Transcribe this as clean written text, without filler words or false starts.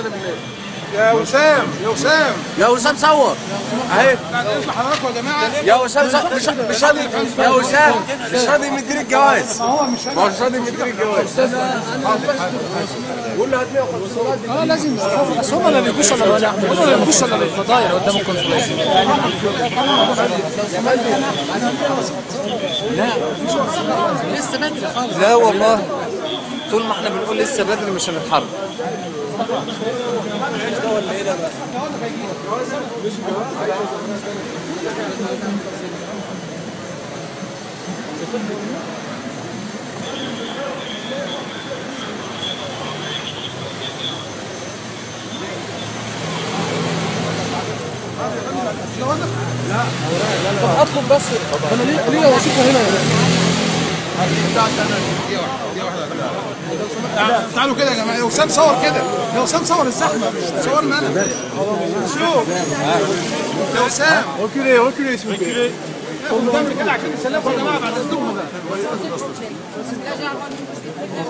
اسلم الناس. يا وسام يا وسام يا وسام صور اهي. بعد اذن حضراتكم يا جماعة. يا وسام مش راضي. يا وسام مش راضي مدير الجواز. ما هو مش راضي مدير الجواز. قول له هات 150. لازم، بس هم ما بيجوش الا هم ما بيجوش الا بالفضايح قدام القنصليه. لا لسه بدري خالص. لا والله طول ما احنا بنقول لسه بدري مش هنتحرك. طب اطلب بس انا ليه وثيقة هنا. تعالوا كده يا جماعة. يا وسام صور كده. يا وسام صور الزحمة مش صورنا انا. شوف يا وسام. reculez reculez s'il vous plaît. قدامي كده عشان يسلفوا يا جماعة بعد اذنكم.